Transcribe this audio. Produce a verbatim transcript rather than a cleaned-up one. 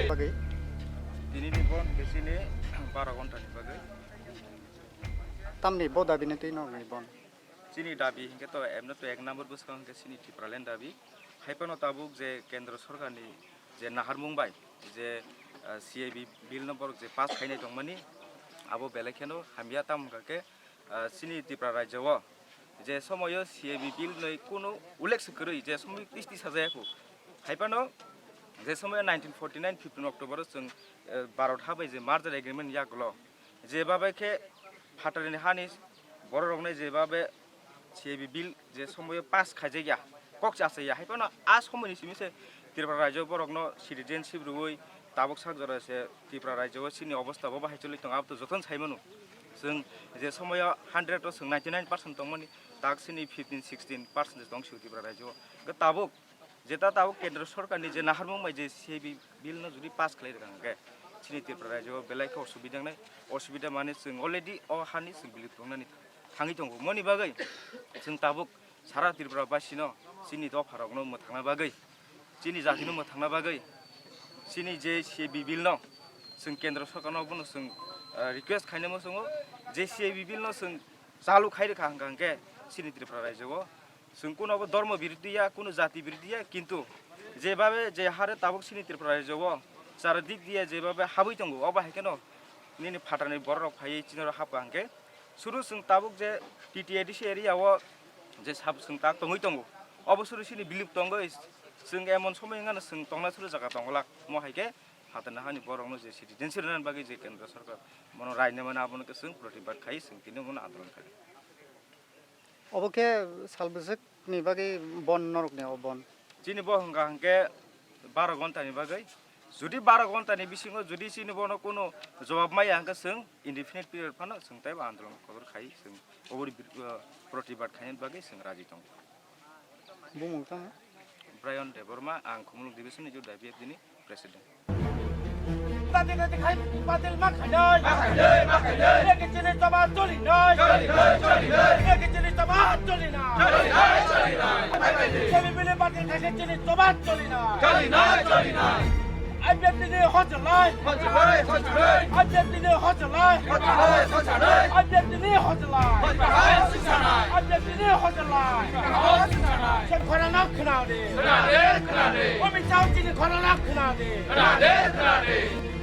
Bagwi. Tinini bon kesini baro ghonta ni bagwi. Tamni bo dabi ni twi nokni bon. Chini dabi hinkhe to emno to ek number bwskango hinkhe chini Tipraland dabi. Haiphano tabuk je kendro sorkarni je naharmung bai je, ah, C A B bill no borok je pass khainai tongmani abo belai kheno hamya, tamo hwnkha khe, ah, chini Tripura rajyo o je somoyo C A B bill noi kunu ullekh se kwrwi je somoy kisti sajaya kho. Haiphano je somoyo nineteen forty nine fifteen October o chwng, eh, Bharat ha bai je merger agreement yagulo jebabe khe phatarni hani bororokno jebabe C A B bill je somoyo pass khaijakya, kok chasaya, haiphano a somoyni simi se Tripura rajyo borokno citizenship rwui tabuk sak jora se Tripura rajyo o chini obostha bo bahai choli tongo, abo to jotono sai mano. Chwng je somoyo hundred o chwng ninety nine percent tongmani, tak chini fifteen sixteen percent tong sio Tripura rajyo o. Hwnkhe tabuk Jeta tabuk kendro sorkarni je naharmung bai je C A B bill no jodi pass khlai rwkha hwnkhe chini Tripura rajyo o belai khe osubida wngnai. Osubida mane chwng already o hani chwng bilip tongnani thangwi tongo. Moni bagwi chwng tabuk sara Tripura basino chini dopharokno mwthangna bagwi, chini jatino mwthangna bagwi, chini je C A B bill no chwng kendro sorkarno bono chwng, ah, request khainai muchungo je C A B bill no chwng chalu khai rwkha hwnkha hwnkhe chini Tripura rajyo o Chwng kuno bo dhormo birodhi ya, kuno jati birodhi ya, kintu jebabe je hare tabuk chini Tripura rajyo o chara dik diya jebabe habwi tongo, obo hai kheno nini phatarni bororok phaiwi chini oro hapkha hwnkhe suru chwng tabuk je T T A D C area o je sab chwng tak tongwi tongo, obo suru chini bilip tongwi chwng emon somoi wngkha chwng tongna suru jaga tongwlak, omo hai khe phatarni hani borokno je citizenship rwna bagwi je kendra sorkar mono raina mano abono khe chwng protibad khai chwng tini mono andolon khai. Obo khe sal bwswk ni bagwi bon norokni o bon? Chini bo hwnkha hwnkhe baro ghonta ni bagwi. Jodi baro ghonta ni bisingo jodi chini bono kunu jobab maya hwnkhe chwng indefinite period phano chwng teibo andolon kotor khai chwng oboni bir-, o, protibad khaina bagwi chwng raji tongo. Bumung tamo? Brian Debbarma, ang Khumulwng division ni Youth I P F D ni president. Tati tati khai batil ma khainai. Ma khainai, ma khainai. Eki chini chaba choli nai. Choli nai, choli nai. Eki chini chaba choli nai. Choli nai, choli nai. Choli bili batil khai chini chaba choli nai. Choli nai, choli nai. I P F D ni hojlai. Hojlai, hojlai. I P F D ni hojlai. Hojlai, hojlai. I P F D ni hojlai. Hojlai, hojlai. I P F D ni hojlai. Hojlai. Sen khorang nak khna de. Khna de, khna de. Omi chao chini khorang nak khna de. Khna de, khna de.